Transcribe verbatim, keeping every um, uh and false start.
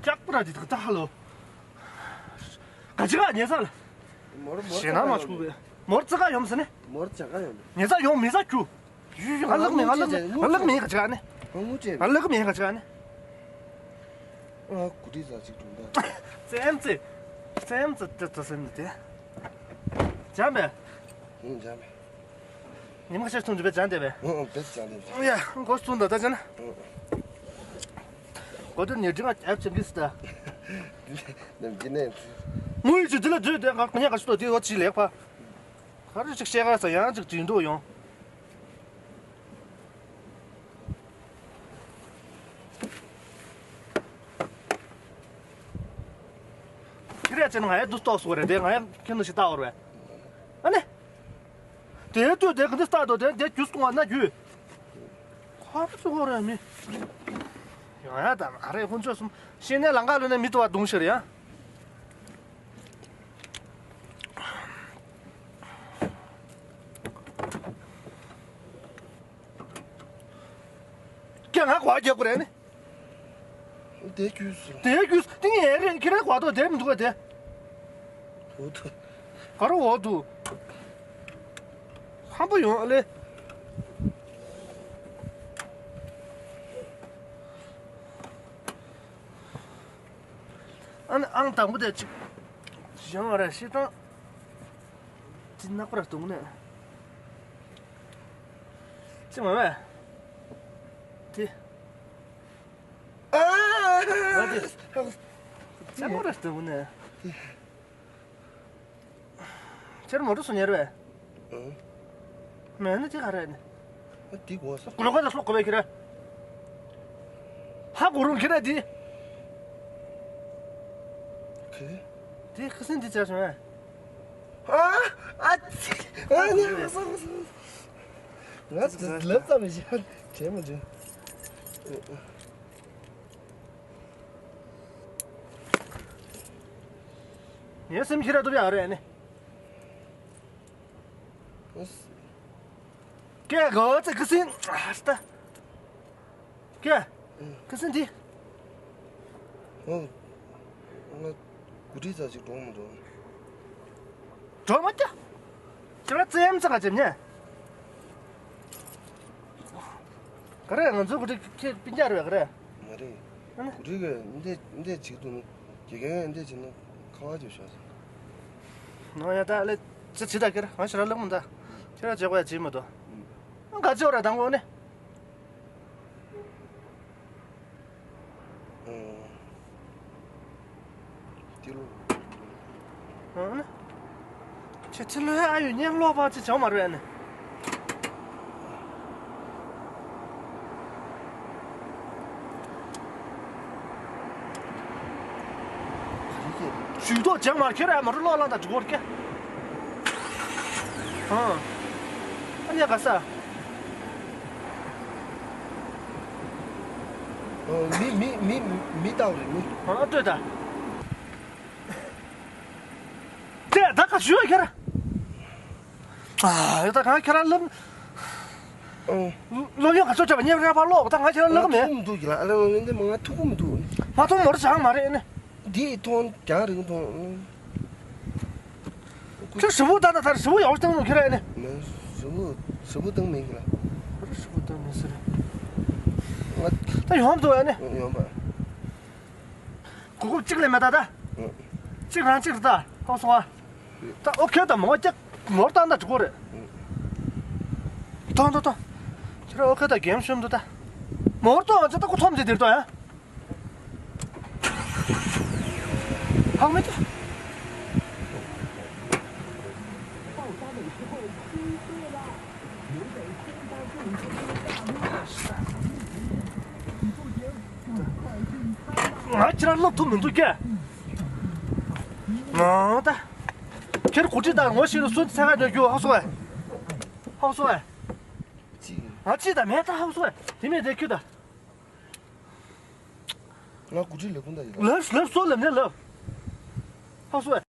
ཀྱག་པོ་ར་དེ་ད་ཧ་ལོ། ག་ཅི་ག་ཉེ་ས་ལ། མོར་མོར་ཞེ་ན་མ་ཆུག་པས། མོར་ཙི་ག་ཡོམ་ཟེར་ནས། མོར་ཙི་ག་ཡོམ། ཉེ་ས་ཡོང་མི་ས་ཁྱུ། ང་ལག་མི་ང་ལག་མི་ང་ལག་མི་ག་ཅི་ག་ནས། ང་ངུ་ཅེ། ང་ལག་མི་ག་ཅི་ག་ནས། ཨ་གུ་དྲི་ཟ་ཅིག་གྲུང་ད། ཙེམ་ཙེ། ཙེམ་ཙེ་ཏི་ཏི་སེམས་ནི་དེ། འཇམ་པས། ཨུང་འཇམ་པས། ཉི་མ་ཤར་ཐུང་དུ་བས་འཇམ་དེ་བས། ཨུང་ཨུང་བས་འཇམ་དེ་བས། ཡ་མགོ་བཙུགས་འདུག་ད་ཅན། ཨུང་། གོ་དུ་ཉེ་དྲི་ང་ཨེབ་ཆེན་གི་སི་ད། ནམ་གྱི་ནས། དངུལ་ཡོད་ཅིག་དེ་ལ་བསྡུས་ཏེ་ང་ཉག་ག་ཤུ་ཏོ་དེ་འོ་ཅི་ལེགས་པ། ག་རེ་ཅིག་བཤད་ག་ས་ཡང་ཅིག་དྲིན་དུ་ཡོང་། ཁྱེད་རས་ཅན་ང་ཡ་དུ་ཏོག་སོ་རེད་དེ་ང་ཡ་ཁྱེད་ནུ་ཞིག་ལྟ་བར་བས། ཨ་ནི། དེ་དུས་དེ་ག་འདི་ལྟ་དོ་དེ་དེ་རྒྱུས་སྐོང་བ་ན་རྒྱུས། ཁ་རུ་ཚུགས་ར་མི། ཡང་ཡང་དང་ཨ་རེ་ཧུན་ཚོད་གསུམ་ཤེས་ནས་ལང་ཀ་ལོན་ནས་མི་ཏུ་བ་རྡུང་ཤེར་ཡ། ཀྱེ་ང་གོ་རྒྱག་གོ་རེད་ནི། དེ་རྒྱུས་སུ། དེ་རྒྱུས་སུ་དེ་ངའི་རེད་ཁྱེད་རང་གོ་ཏོ་དེ་མི་འདུག་ག་དེ། འོ་ཐུ། ག་རུ་འོ་འདུག་ཧམ་པ་ཡོང་ཨ་ལེ། ཨ་ནི་ཨང་དང་པོ་དེ་ཅིག་བཞེངས་བ་ར་ཤི་དང་། ཅི་ནག་པར་གཏོང་ནས། ཅི་མ་བས། དེ། ཨ་དེ། ཅི་ནག་པར་གཏོང་ནས། ཁྱེད་མོ་ཊ་སུ་ཉར་བས། ཨང་། མེད་ན་དེ་ག་རེད་ནི། ཨ་དེ་གོ་ས། ཀུ་ལོ་ཀ་ད་སློག་གོ་བས་ཁྱེད་ར། ཧ་གོ་རུང་ཁྱེད་ར་དེ། ཁེ། དེ་ཁ་སེང་དེ་བྱ་བྱུང་བས། ཨ་ཨ་ཙི། ཨ་ནི་ང་ཚོ་ལབ་ཙམ་མི་བྱེད་བྱེད་མ་བྱེད། ངའི་སེམས་ཁྱེད་ར་ཐུབ་ཡག་རེད་ནི། ཀྱེ་གོ་ཙི་ཁི་སིན་ཨ་སྟ། ཀྱེ་ཁི་སིན་དི། ཨོ། ང་གུ་ཁྲི་ཙ་ཅིག་འགྲོ་མི་འགྲོ། འགྲོ་མ་ཀྱ། ཁྱེད་ར་ཙེམ་ཙ་ག་ཅེམ་ཉེ། ག་རེ་ང་ཚོའི་གུ་ཁྲི་ཁྱེད་སྤུན་ཀྱག་རེད་ག་རེ། མ་རེད། ཨ་ནི། གུ་ཁྲི་གི་འདི་འདི་བྱེད་འདུག་ནི། དགེ་རྒན་འདི་བྱེད་ན་ཁ་བ་ཅིག་ཤོར་སོང་། ནོ་ཡ་ད་ལེ། ཅི་བྱེད་ད་ཁྱེད་ར་ང་ཞེ་དྲག་ལབ་མི་འདའ། ཁྱེད་ར་བྱེད་དགོས་ཡ་བྱེད་མི་འདུག་ཨ་ག་ཅི་འོ་ར་དང་པོ་ནི། ཨོ། ཏི་ལོ། ཨ་ནི། ཁྱེད་ཏི་ལོ་ཡ་ཨ་ཡོད་ཉན་ལོག་པ་ཅི་བྱང་མ་རེད་ཨ་ནི། ཞུས་ཏོག་ཅང་མར་ཁྱེར་ཡ་མ་རུ་ལོག་ལང་དང་འགྲིག་གོ་ར་ཀྱེ། ཨ་ཨ་ཉ་ག་ས། ཨོ་མི་མི་མི་མི་ལྟ་བུ་རེད་མི། ཨ་ལྟོས་ད། ཀྱེ་ད་ག་ཞུ་ཡ་ཁྱེར། ཨ་ཡོད་ད་གང་ཁྱེར་ལབ། ཨོ། ལོ་ཡོད་ག་ཚོད་བྱ་བ་ཉེ་ར་པ་ལོག་ད་ང་ཁྱེར་ལབ་མེད། ཐུག་མི་འདུག་གི་ལ་ཨ་ལ་ང་འདི་མ་ང་ཐུག་མི་འདུག་མ་ཐུག་མོར་ཆང་མ་རེད་ནི། འདི་ཐོང་རྒྱང་རིང་ཐོང་། ཁྱོད་ཧྲིལ་བོ་ད་ད་ད་ཧྲིལ་བོ་ཡག་པོ་བཏང་ནོ་ཁྱོད་ར་ཡིན་ནི། མེ་ཧྲིལ་བོ་ཧྲིལ་བོ་བཏང་མེད་གི་ལ། ཧྲིལ་བོ་བཏང་མེད་ཟེར། ང་ད་ཡོང་འདུག་ཡ་ནི། ཡོང་པ། གོ་སྐབས་གཅིག་ལས་མེད་ད་ད། གཅིག་རང་གཅིག་རེད་ད་ཧང་སོང་ཨ། ད་ཨོ་ཁེ་ད་མོ་ཀྱག་མོར་བཏང་ད་འགྲིག་གོ་རེད། ཐོང་ཐོང་ཐོང་། ཁྱོད་ར་ཨོ་ཁེ་ད་གེམ་ཤོམ་འདུག་ད། མོར་ཏོ་ང་ཚོ་ད་ཁོ་ཐོམ་ཅེ་དེར་ཏོ་ཡ། ཧང་མེད་ཀྱི། ང་ཁྱེད་རང་སློབ་ཐུབ་མི་འདུག་ཀྱེ། ང་ད། ཁྱེད་གོ་ཁྲིད་དང་ངོ་ཤེས་ལ་སུན་ཚ་ག་ཉོ་རྒྱུ་ཧ་སོ་བས། ཧ་སོ་བས། ཅི། ང་ཅི་ད་མེད་ད་ཧ་སོ་བས། དེ་མེད་དེ་ཁྱོད་ད། ང་གོ་ཁྲིད་ལས་ཁུངས་ད་ཡིན་ལ། ལབ་ལབ་སོ་ལབ་ནས་ལབ། ཧ་སོ་བས།